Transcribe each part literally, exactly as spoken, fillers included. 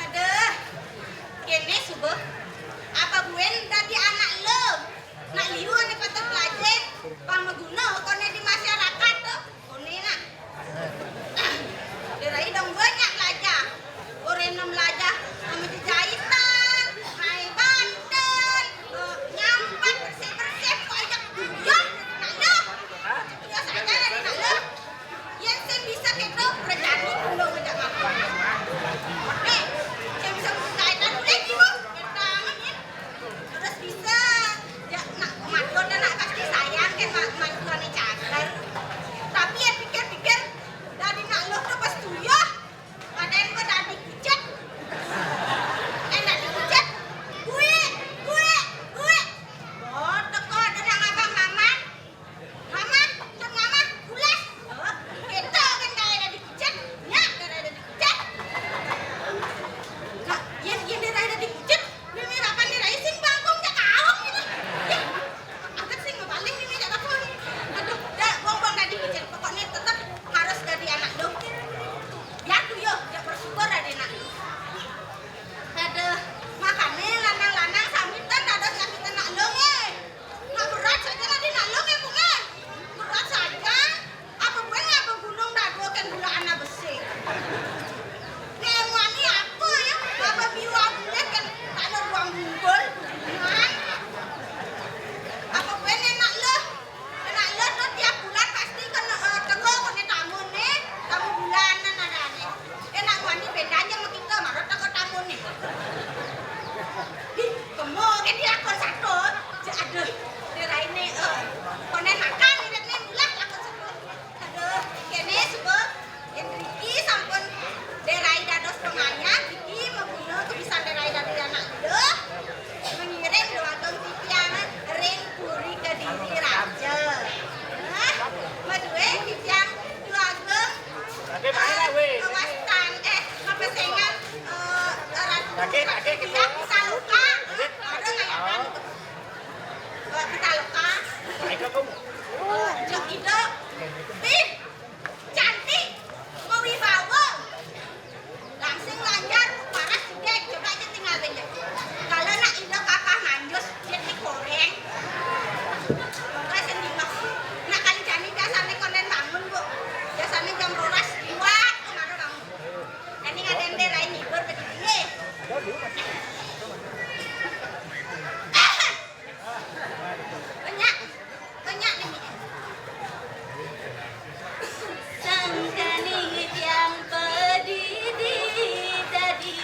Aduh, kéné suba. Apa buin dadi anak lu? Nak liu ané patut lajé, pang maguna koné di masyarakat to. Koné nah. Déraé dong banyak lajah. Orén nem lajah, nama jejahitan, main banten, eh, nyampat, bersih-bersih, kok ajak tuyul, nak lu. Tuyul saja dadi nak lu. Yén sing bisa kéto, kerjaan lu belum ada apa. Nih, sing bisa menjahitan, boleh, Ibu. Tangan, ya. Terus bisa, ya, nak, mantu nak pasti sayang kan, ma-, mantu ané cagar. Tapi ya pikir-pikir, dadi nak lu tuh pas tuyul, padahal gua dadi kucing. Eh, dadi kucing. Gue, gue, gue. Oh, teko ada nang abang Maman. Mama, cun mama, ulas. Oh, kéto kan kayak ada dikicet. Nya, kayak ada dikicet. Kak, yén, yén dia ada dikicet, mimi rapan dia sing bangkong jak kaong ini. Ya, agak sing ngepaling mimi jak kaong. Aduh, dah, buang-buang dari kicet. Pokoknya tetap harus jadi anak dong. Ya tuh yo, ya bersyukur ada nak. Aduh, makanya lanang-lanang samitan ada nyakitan nak long eh. Nak berat saja lah di nak long eh, Bunga. Berat saja. Apa bukan apa gunung dado kan gula anak besi. Ngemani apa ya? Apa biu aku kan tak ada ruang kumpul. Nah, apa bukan enak loh. Enak lo tuh tiap bulan pasti kena, eh, teko kena tamu nih, tamu bulanan ada nih. Enak mani bedanya sama kita, marah teko tamu nih. Ih, kemo kan dilakon satu. Cek, aduh, dia lain nih, eh, konen makan, ini nih, mulai lakon satu. Aduh, kene suba. Yén riki sampun derai dados pengayat, riki maguna kebisan derai dadi anak Ida. Mengiring Dwagung titiang ring puri Kediri Raja. Nah, madué titiang Dwagung, eh, mawastan, eh, mapesengan, eh, Ratu Kediri Pitaloka. Ada kayakan. Eh, Pitaloka. Oh, jek Ida. Ih, cantik, mawibawa. Langsing lanjar, paras sidek, coba aja tinggal aja. Kalau nak Ida kakah manjus, jadi goreng. Pokoknya sendiri. Nak kali jani biasanya konen bangun, Bu. Biasanya jam rolas liwat, kemarin bangun. Ini ada yang lain libur begini. Banyak. Banyak nih. Sangkaning tiang padidi dadi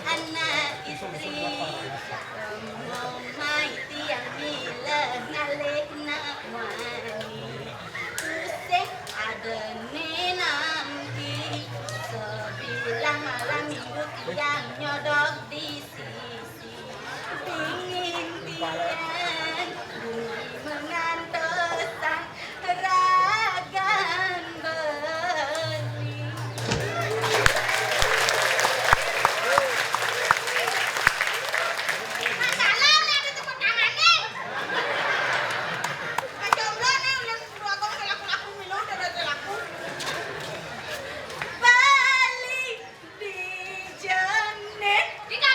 anak istri. Momai tiang milih ngalih nak wani. Tusing adene nampi. Sebilang malam minggu tiang nyodok di sisi. Dingin tiang, bumi mengantosan, ragan beli. Masalah nih, ada tepuk tangan nih. Jomblo nih, udah suruh abang laku-laku, milu udah laku. Bali. Dijane. Dika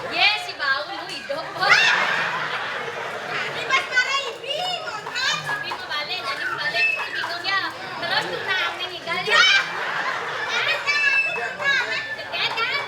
Ye, si Baul, lu idup. Ini pas malah ibi, montok. Ibi mau balik, jadi mau balik, bingung ya. Terus tunangan nih, gal ya. Habis yang aku tunangan. Deket kan?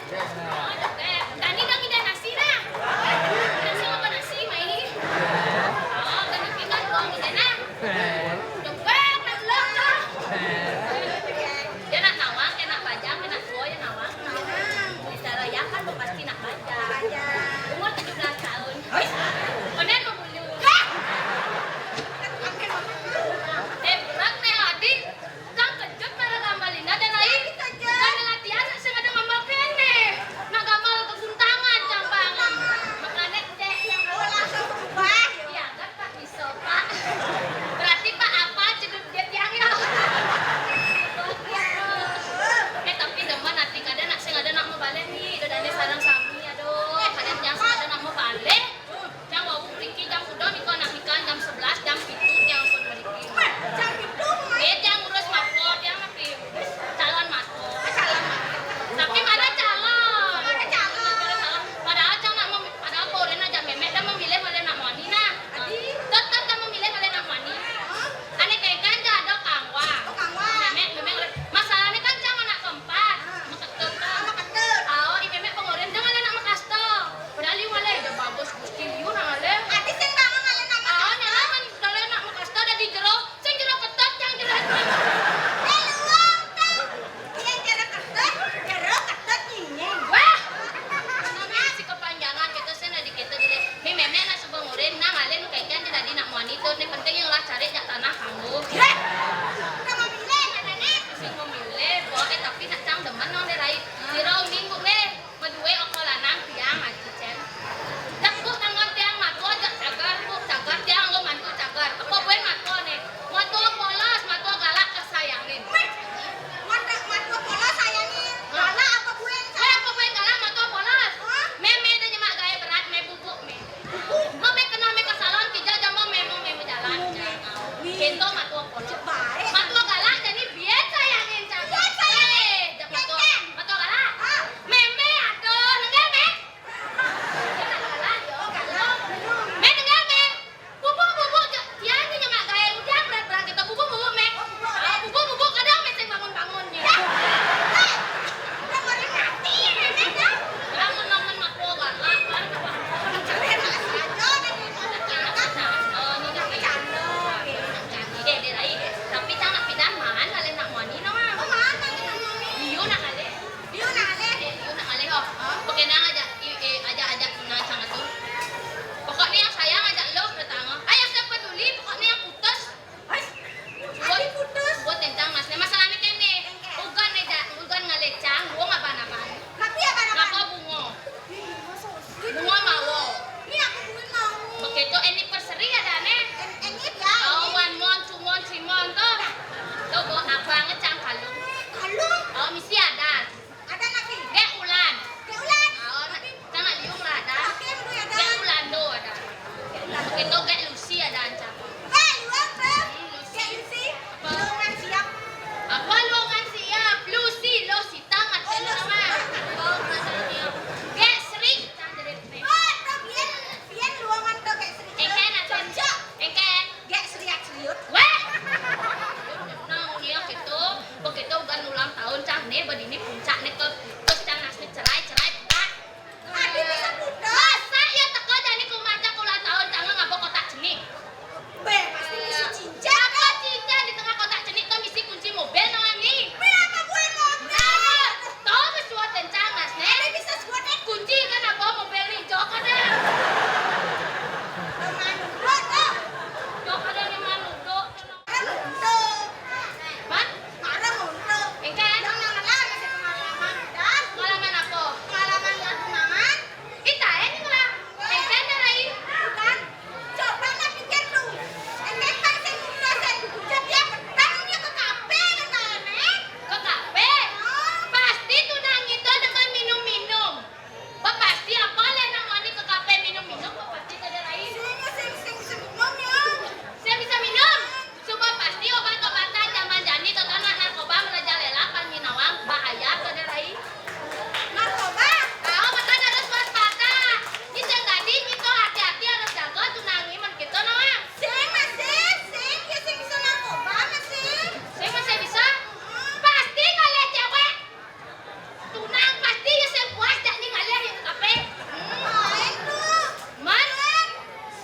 Nang pasti ya sing puas dak ning ngalih ya ke kafe. Hmm. Main tuh. Man.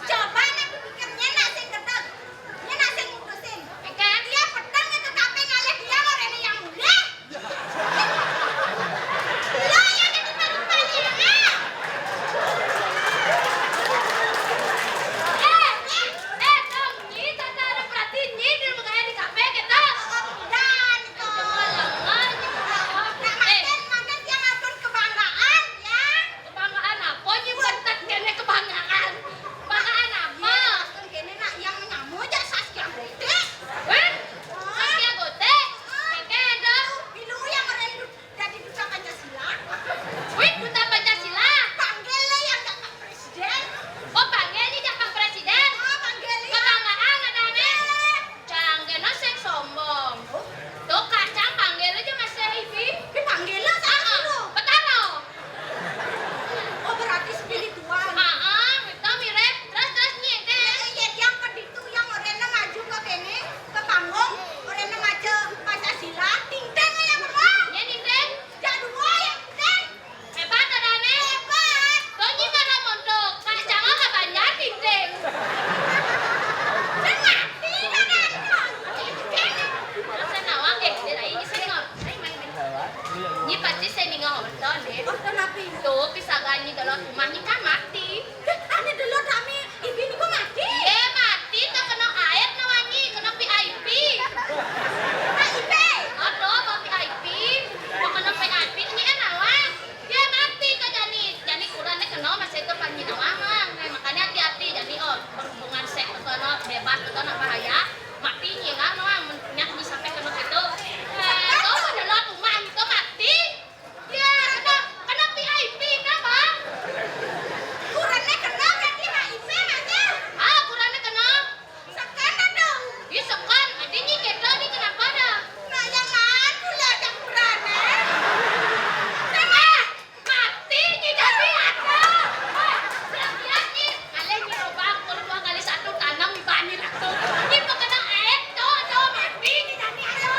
Coba nek pikir nyén nak sing gedeg. Nyén nak sing mutusin. Kan? Dia peteng ya ke kafe ngalih dia kok rene yang mulih. Lo yang jadi paling paling ya. Eh, eh, eh, dong, nyi, tata ada perhatian, nyi, di rumah kaya di kafe, gitu. Dan, itu. Nah, eh. Makin, makin dia ngakun kebanggaan, ya. Kebanggaan apa, nyi, buat tak kene kebanggaan? Kebanggaan apa? Iya, maksud kene, nak, yang nyamu aja Saskia Gotik. Weh? Saskia Gotik? Keke ada. Pilu yang keren. Dadi duta Pancasila. Wih, duta Pancasila. Panggil lah yang Pak Presiden. Oh, panggil aja Pak Presiden. Oh, panggil ya. Kebanggaan ada nih. Jangan kena sing sombong. Tuh kacang panggil aja Mas Ibi. Dipanggil lah sama lu. Betaro. Oh, berarti spiritual. Ah, ah, itu mirip. Terus, terus, nyi, ente. Iya, iya, yang ke ditu, yang orangnya maju ke kene, ke panggung, orangnya maju Pancasila, ting-ting yang pertama. Ya, ting-ting. Jak dua yang ting-ting. Hebat, adane. Hebat. Kok nyi malah mondok? Kak Canga ke Banjar, ting-ting. Dan mati, mana itu? Ting-ting. Terus saya nawang, eh, dia lagi, saya nawang. Nyi pasti sing ninggal nonton, eh. Oh, kenapa? Tuh, pisagan nyi delod umah nyi kan mati. Ane delod rame, ibi niku mati. Iya, mati, tak kena air nawangi, kena V I P. V I P. Aduh, V I P. Mau kena V I P, nyi kan nawang. Iya, mati, tak jani. Jani kurane kena, masih itu panji nawang. Nah, makanya hati-hati, jani, oh, berhubungan seks itu, no, bebas itu, no, bahaya. Mati, nyi kan nawang, nyak nyi sampai kena gitu. Eh, tuh, delod umah nyi tuh mati. Ya, kena, kena V I P, kena, Bang. Kurane kena berarti V I P aja. Ah, kurane kena. Sekan dong. Ih, sekan. Adi nyi kedo nih kenapa dah? Nah, yang mana pula ada kurane? Sama. Mati nyi jadi ada. Wah, siap-siap nih. Kalian nyi lobang, kalau dua kali satu tanam di bani langsung. Nyi mau kena air, tuh, tuh, mati nyi jadi ada.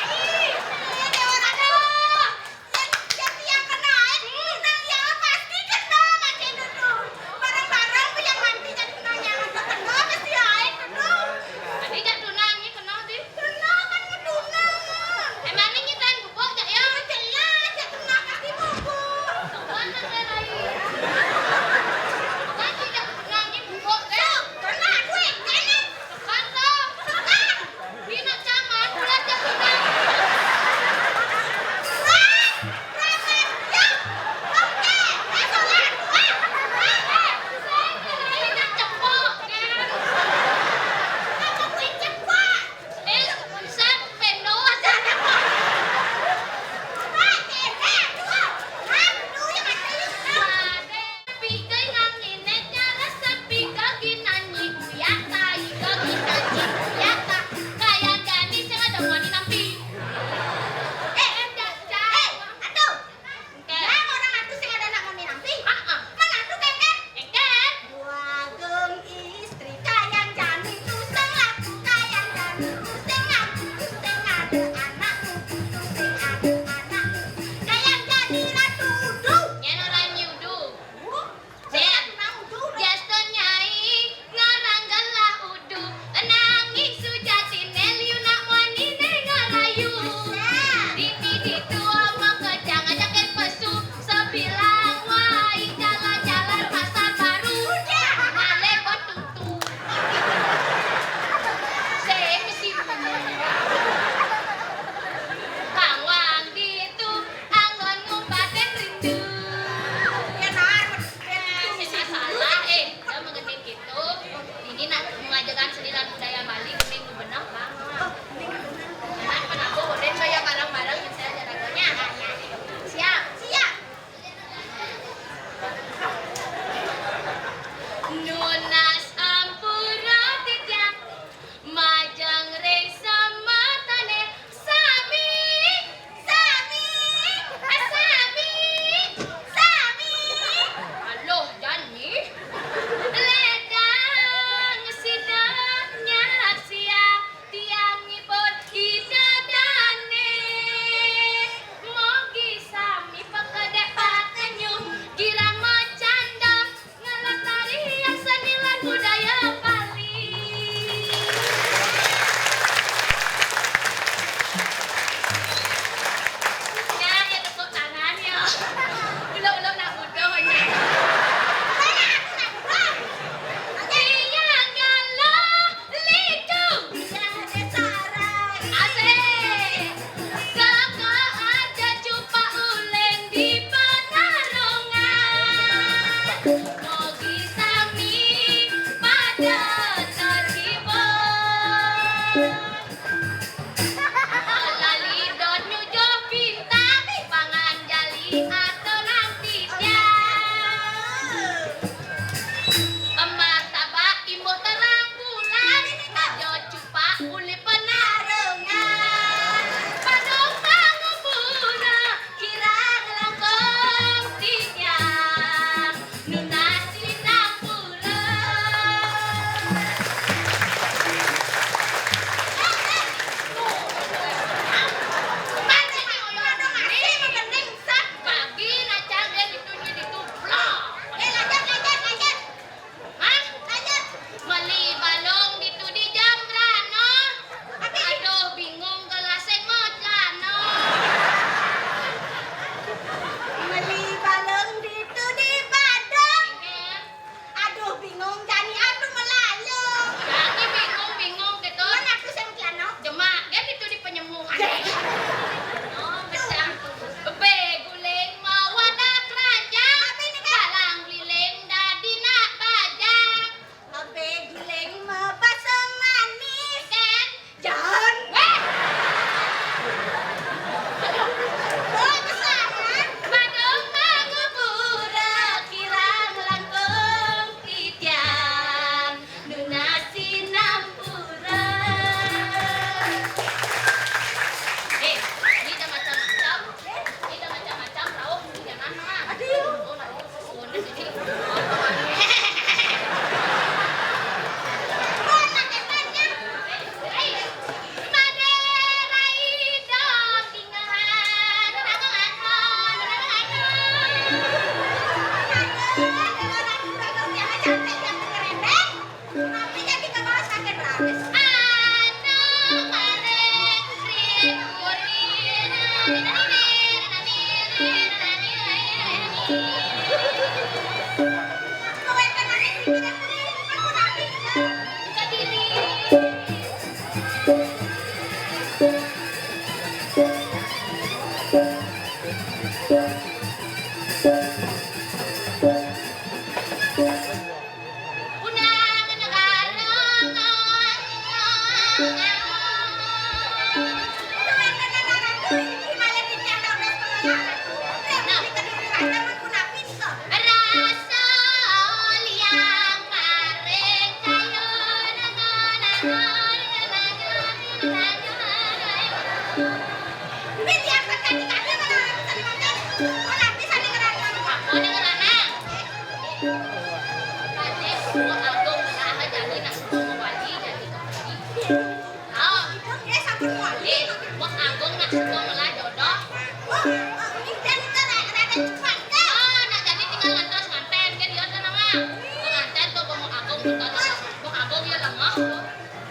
Ih, ada orang. Aduh. Yang, yang, yang kena air, tunang yang pasti kena macam itu. Bareng-bareng yang mandi jadi tunang yang kena pasti air itu. Tadi jak tunang, nyi kena di. Kena kan ngetunang. Emang ini tan bubuk jak ya? Jelas, jak kena pasti bubuk. Bukan nak saya lain. Kan tidak tunang nyi bubuk kan? Kena duit, kena. Sekarang. Sekarang. Dina caman, bulan jam lima. Pikai nang nginek, nyala sepi, gagi nanyi, uyata, gagi nanyi, uyata. Kayan jani sing ada wani nampi. Eh, eh, dah, dah. Eh, atuh. Oke. Nah, orang atuh sing ada nak wani nampi. Ah, ah. Mana atuh, Keke? Keke. Dua geng istri, kayan jani, tuseng laku, kayan jani, tuseng laku, tuseng ada anak, tuseng ada anak. Kayan jani ratu udu. Nyen orang nyudu. Jen, Justin Nyai ngarang gelah udu, nanging sujatine liu nak muanine ngarayu. Dini ditu omong kejang aja ke pesu, sebilang wai jalan-jalan pasar baru. Ngalih betutu. Sing sibuk. Kang Wang ditu anggon ngupaten rindu. Ya, nar, bener. Sing masalah, eh, kita mengenai gitu. Ini nak mengajarkan seni lan budaya Bali, ini benar, Bang. Jangan pernah bohong, saya bareng-bareng, saya ada lagunya. Siap. Siap. Nunas ampura titiang, majeng ring semetone sami, sami, sami.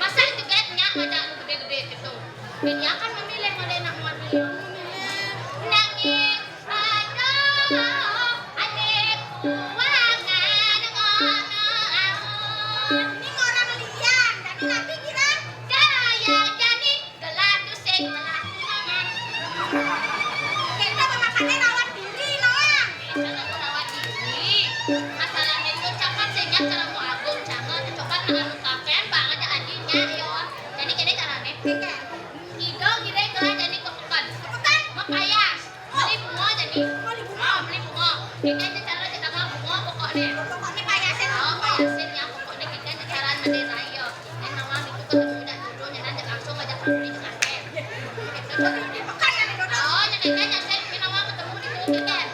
Masa juga nya ngajak anu gedé-gedé gitu. Dia kan memilih mana nak muat milih. Nangis. Aduh, adik, buangan ngono amun. Ini orang lian, tapi nanti kira gaya jani gelar tuh sing melah. Kita memakannya rawat diri, Noang. Kita nggak rawat diri. Masalahnya itu cakap sehingga kalau mau agung, jangan coba dengan lupakan banget ya adinya, yo. Jadi gini caranya. Ido gini kalau jadi kepekan. Kepekan? Mapayas. Beli bunga jadi. Beli bunga. Ah, beli bunga. Kita aja cara kita mah bunga pokoknya. Pokoknya payasin. Oh, payasin ya, pokoknya kita aja cara nanti raya. Dan Noang itu ketemu dan jodohnya nanti langsung aja kamu di Jakarta. Itu tuh di pekan ya, jodoh. Oh, jadi kita aja sih, Noang ketemu di Jakarta.